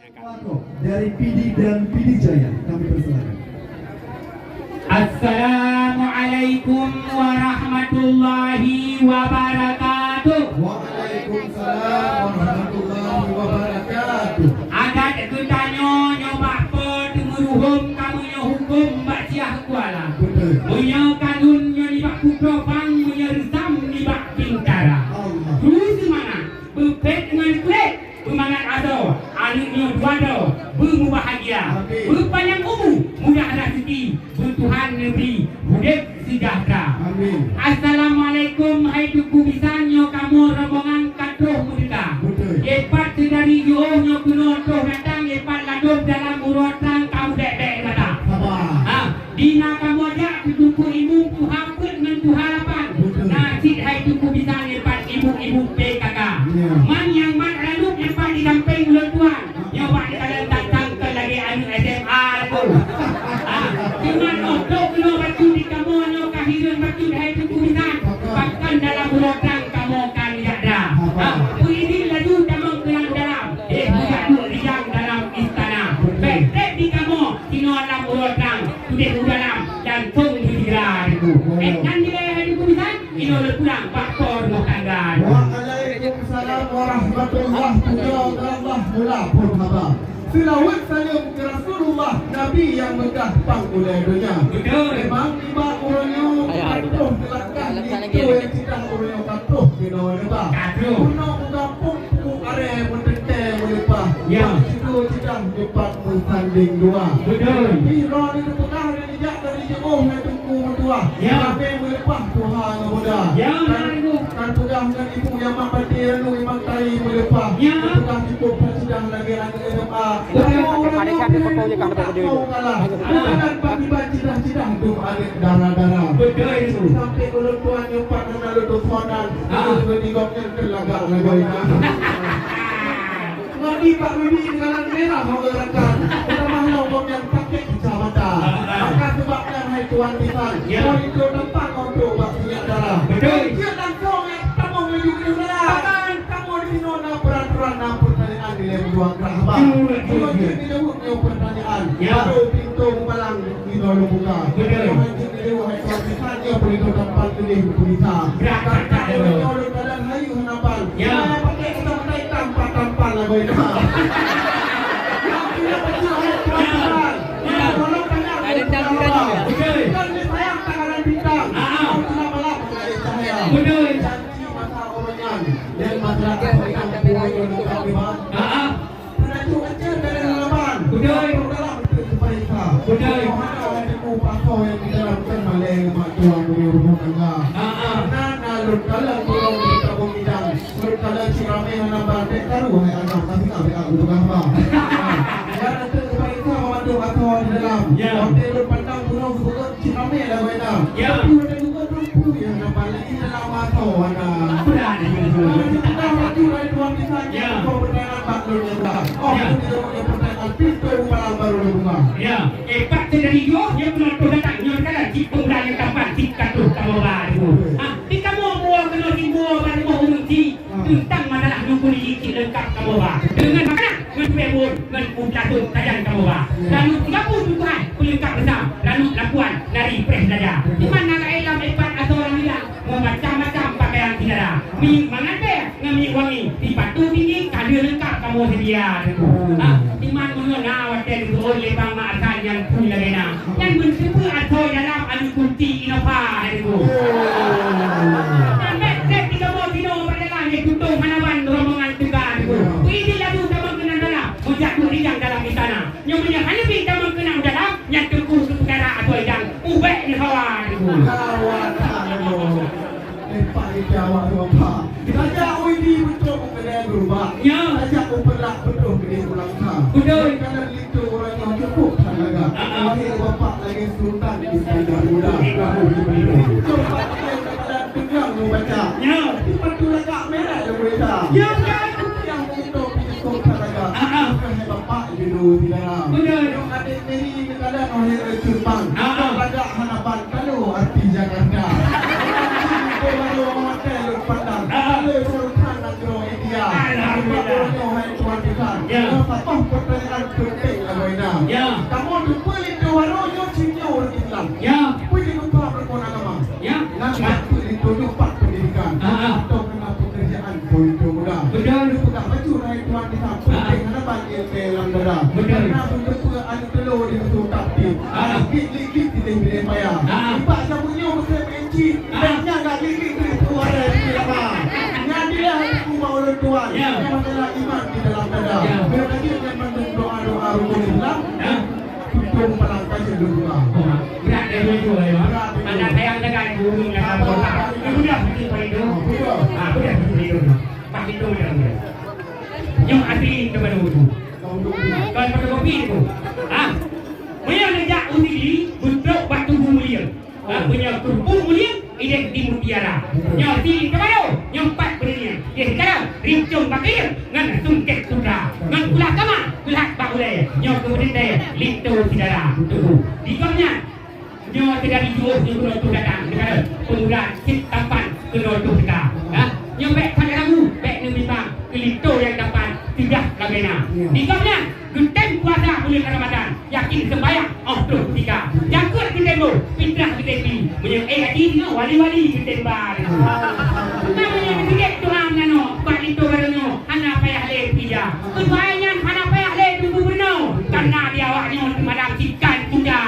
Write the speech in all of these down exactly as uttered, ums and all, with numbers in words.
Dari Pidie dan Pidie Jaya, kami persilakan. Assalamualaikum warahmatullahi wabarakatuh. Waalaikumsalam warahmatullahi wabarakatuh. Adat geutanyoe nyoe bak Po teumeuruhom, kamoe nyoe huköm bak Syiah Kuala. Betul. Meunyoe kanun nyoe nibak Putroe Phang, meunyoe reusam nibak Bintara. Allah. Kru seumangat, beupet ngon kulét, beumangat asoe, aneuk nyoe dua droe, beumubahgia, amin, beupanyang umu, mudah raseuki, beutuhan neubri udép seujahteura. Amin. Assalamualaikum, hai Teungku bisan, nyoe kamoe rombongan ka troh meudeuka. Betul. Dipat seudari jiôh nyoe keunoe troh datang, dipat ladôm dalam uroe trang ka meubèk-bèk mata. Sabar. Ha, di na kamoe jak keu Teungku Imeum tuha peuet ngon tuha lapan. Betul. Na cit hai Teungku bisan dipat ibu-ibu P K K. Ya. Man nyang mat ranup dipat di sampéng ulôn tuan. Nyoe bak dikalon that sangkot lagèe aneuk S M A tu. Ah, teuma óh trôk keunoe bacut di kamoe nyoe ka hireuen bacut hai Teungku bisan. Pakon dalam uroe trang kamoe ka neujak dra. Ah, peuidin laju tamong keu lam dalam. Eh, bujak duek rijang dalam istana. Bèk trép di kamoe sinoe lam uroe trang, udép u dalam, jantung beusigra, Teungku. Eh, nyan dilèe hai Teungku bisan. Inoe lôn pulang bak po rumoh tangga. Waalaikumsalam warahmatullah. Pujoe keu Allah, mula phôn haba. Seulaweuet saleuem keu Rasulullah, Nabi nyang meugah pang ulèe donya. Betul. Memang nibak uroe nyoe ka troh teulangkah linto nyang ceudah uroe nyoe ka troh keunoe neuba. Ka troh. Bunoe u gampông peuku arè meuteuntèe meuleupah. Ya. Bak sidroe ceudah dipat meusandéng dua. Betul. Pih droeneuh teupeugah Sejak dari jiôh ngon Teungku meutuah, ya, ramè meuleupah tuha ngon muda. Ya, kan, betul. Kan peugah ngon ibu nyang mat batèe, lalu imam tari meuleupah. Ya. Peugah jipôh that sidang lagèe aneuk S M A. Betul. Kamoe ureueng nyoe keuneuk kamoe kalah. Ah. Bukan bak iban cidah-cidah dum aneuk dara-dara. Betul itu. Sampai ulôn tuan nyoe pat hana lôn tusonan. Ah. Ulôn ngon gobnyan teulagak lagoina. Nabi bak bibi jalan merah haba rakan. Utamah lom gobnyan pakai kacamata. Maka sebab nyan hai tuan bisan, ya, poin tu tampak untuk bak sinyak darah. Betul. Jeuet langsung, eh, tamong laju keu dalam. Kamoe di sinoe na peraturan, na pertanyaan di lem ruang rahmat. Betul, betul, betul. Jeuet dijaweueb nyoe pertanyaan. Ya. Baru pintu mubalang. Inoe lôn buka. Betul. Nyoe hanjeuet nyoe hai tuan bisan, nyoe peulintô tampan keudeh peulintah. Berat, berat, betul. Kata nyoe lôn tadan hayu hana ban. Ya. Nyoe pakai kita pakai tampan-tampan lagoina. Tapi nyoe betul hai tuan bisan. Ya. Tolong tanya. Ada dendam juga ni. Betul. Bukan disayang tangan bintang. Ah, ah. Kau tengah malam mengalih cahaya. Betul. Janji masa orang nyan. Dan masyarakat yang puai yang bukan di bawah. Ah, ah. Betul. Betul. Karena na lôn kalon teutabong idang. Lôn kalon cit ramè hana ban, bèk karu hai anak, tapi tak bèk aku peugah ba. Ya, nanti keupaiksa meumandum asoe di dalam. Ya. Watèe lôn pandang bunoe geupeugah cit ramè dah beda. Ya. Tapi watèe geupeugah Peue nyang na paléng dalam asoe na? Berat, ya, betul. Nah, di tengah waktu dari tuan bisan, ya, kau berjalan bak lôn nyang dah. Oh, ya, itu dia punya pertanyaan. Pintu palang baru dibuka. Ya, eh, pat seudari nyoe, nyoe keunoe troh datang, nyoe teuka cit pemuda nyang tampan, cit ka troh kamoe ba, Teungku. Ha, di kamoe buah keunoe simbol bak rumoh ureueng cit. Teuntang masalah nungku nijik cit leungkap kamoe ba. Deungon makanan, ngon kueh buet, ngon u plastik sajan kamoe ba. Ranub tiga puluh tujuh ai, peulengkap reusam, ranub lapuan, nari preh belajar. Di mana laén lam ipat asoe lam bidang, meumacam-macam pakaian syedara. Minyeuk mangat bèe, ngon minyeuk wangi, sipatu tinggi, ka lheueh leungkap kamoe seudia, Teungku. Ha, di mana meunyoe na watèe geuseuôt lé Bang Mak Hasan nyang pui lagèe na. Nyan meuseupeue asoe dalam anu kunti Innova, hai Teungku. Nyan bèk trép di kamoe sinoe bak dalam, nyan tutong hana ban rombongan teuga, Teungku. Peuidin laju tamong keunan dalam, meujak duek rijang dalam istana. Nyoe meunyoe hana pih tamong keunan dalam, nyan Teungku keu peukara asoe idang, ubek neuh hawa, Teungku. Hawa that, Teungku. Leupah ija awak dua pha. Tajak u Idi beutôi u keudè geurubah. Ya. Tajak u Peureulak beutôi keudè u Langsa. Beutôi. Karena linto ureueng nyoe cukup that lagak. Ah, ah. Lahé bapak lagèe Sultan Iskandar Muda. Beutôi. Cukup pakai kepada teungoh meubaca. Ya. Di patu lagak merah yang berita. Ya, ya. Yang begitu cukup that lagak. Ah, ah. Bukan hai bapak judul di dalam. Beutôi. Yang adik Mary Kadang oh, ya, cuman. Ah, ah. Lagak hana ban, kalau arti Jakarta. Itu baru orang mata lu pandang. Ah, ah. Kalau Sultan Nagro India. Alhamdulillah. Baru orang yang hai tuan kita. Ya. Saboh pertanyaan penting, Abu Ina. Ya. Kamoe teupeue linto barô nyoe cit nyoe ureueng Islam. Ya. Peue jeuet lupa rukon agama? Ya. Nyan jak peue linto nyoe pat pendidikan. Ah, ah. Atau kena pekerjaan, peue linto muda. Betul. Peugah bacut hai tuan di sampéng, ah, hana ban ilmu lam dada. Betul. Karena beuteupeue aneuk teulo di musoh taktik. Ah, ah. Git-git di deh paya. Ah, ah. Nibak jameun nyoe meusé cit, ah, dan nyan gak glik-glik bri peue waréh di lama. Nyan dilèe hai Teungku bak ulôn tuan, ya, nyang masalah iman di dalam dada. Ya. Bila tadi nyan mandum doa-doa rukon Islam, ya, tuntông palang kajeut lôn doa. Oh, berat dia dua-dua, ya. Berat dia. Anak sayang dengan guru yang akan kota. Dia mudah betul pada itu. Oh, betul. Ah, mudah betul pada itu. Pas itu mudah, mudah. Nyoe asli kepada guru. Kon fotokopi tu. Ah. Meunyoe neujak u Sigli, beutrok bak Tugu Mulia. Bak meunyoe keurumpok mulia, idéh di mutiara. Nyoe si linto barô, nyoe pat beureunia. Di sikarang, rincong bak kayèe, ngon sungkét sutra. Ngon kulah kama, kulah bak ulèe. Nyoe keubeudeueng linto syedara. Tuhu. Di gobnyan, nyoe syedara jiôh nyoe keunoe tuh datang. Sikarang, peumuda cit tampan keunoe tuh teuka. Ha? Nyoe bèk that ragu, bèk neubimbang. Keu linto nyang tampan, tugaih lagèe na. Di gobnyan, geutem puasa buleuen Ramadhan. Yakin sembahyang, oh, troh kutika. Jangkut geutem boh, pitrah geutem bi. Meunyoe éh haji singoh, wali-wali geutem ba. Nah, meunyoe geutem Tuhan nanoe, bak linto barô nyoe, hana payah lé pija. Keutuhai nyan hana payah lé teupeue bunoe, karena di awak nyoe teumadam ikan kuda.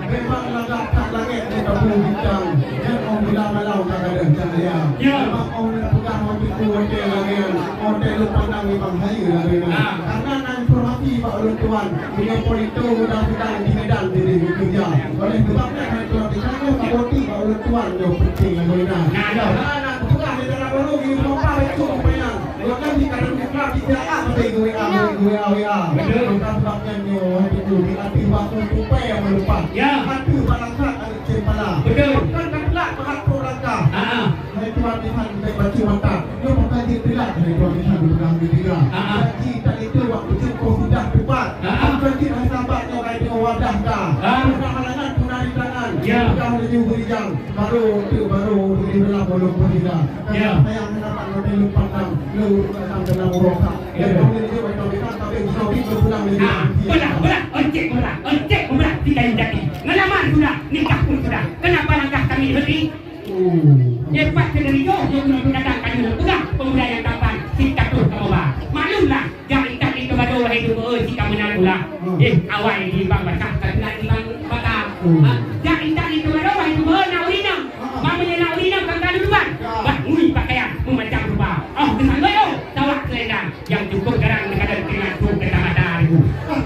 Memang lagak that langét di kampung bintang, nyan 'oh bila malam ka gadôh cahya. Ya. Memang 'oh neupeugah watèe ku watèe lagèe nyan, watèe lôn pandang memang hayeue lagèe nyan. Ah. Karena na informasi bak ulôn tuan, meunyoe po linto muda sedang di Medan jadi bekerja. Oleh sebab nyan, hai tuan, di sana saboh bak ulôn tuan nyoe penting lagèe nyan. Nah, ya. Karena na kupeugah di dalam ureueng di Eropa, itu upaya. Bukan di kalangan Islam, di dalam sampai ke W A, ke W A, W A. Betul. Maka sebab nyan nyoe, hai Teungku, di ateueh batu tupai nyang meuleupah. Ya. Ateueh barangkat ada cempala. Betul. Bukan teulat meuhat pro langkah. Ah, ah. Hai tuan Tuhan, baik baca mata. Nyoe bukan jeuet teulat, hai tuan Tuhan, bukan jeuet teulat. Ah, ah. Janji tak itu waktu jeuet kau sudah tepat. Ah, ah. Bukan jeuet hai sahabat nyoe, hai tengok wadah dah. Ah. Pernah halangan, pernah rintangan. Ya. Sudah menuju berijang. Baru tu, baru tu di dalam mulut berijang. Ya. Sayang hana pat ngon lôn pandang, lôn ureueng dalam uroe ka. Ya. Lôn ureueng jeuet bak Tuhan, tapi jinoe bit lôn pulang lé. Ah, belah, belah, encik belah, encik belah di kayu jati. Ngelamar sudah, nikah pun sudah. Kenapa langkah kami dihenti? Oh. Nyepat seudari nyoe, nyoe keunoe datang kali nyoe peugah pemuda nyang tampan, si Catur Kamoba. Maklumlah, jak intat linto barô wahai Teungku, si ka meunan ulah. Hmm. Eh, awai di bang basah, ka teulat di bang bata. Hmm. Ha, jak intat linto barô wahai Teungku, na ureueng inong. Meunyoe na ureueng inong ka ka duluan, bah ngui pakaian meumacam rupa. Oh, geusanggoe oh, sawak seulendang nyang cukup garang meukadan keunan su keutamata ribu.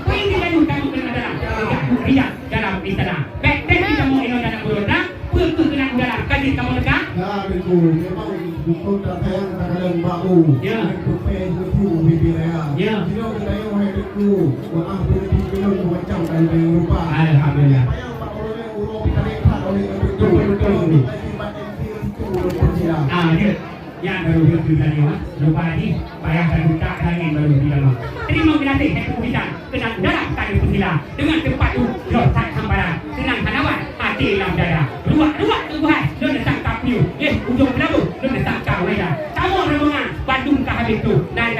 Peue nyang laju tamu keunan dalam, rijak dalam istana. Bèk tem ditamong inong dan ureueng urang, peue keuh keunan dalam ka jeuet kamoe teuka? Ya, Teungku, memang beutôi that sayang takalon bak u. Ya. Tupai jeuet u bibie raya. Ya. Jinoe geutanyoe hai Teungku, maah beureuti keulôn meumacam dan rupa. Alhamdulillah. Sayang bak ureueng Betul, betul, betul. Ah, ya. Nyan baru dia cerita ni, Wan. Lupa lagi, payah dan buta angin baru dia lama. Terima kasih, hai Teungku Bisan, keunan dalam tali peusila. Dengan tempat tu, jroh that hamparan. Senang tanaman, hati lam dada. Ruak-ruak Teungku hai, lôn neusangka piôh. Eh, ujong beulaboh, lôn neusangka weda. Kamoe rombongan, bandum ka habéh tu. Dan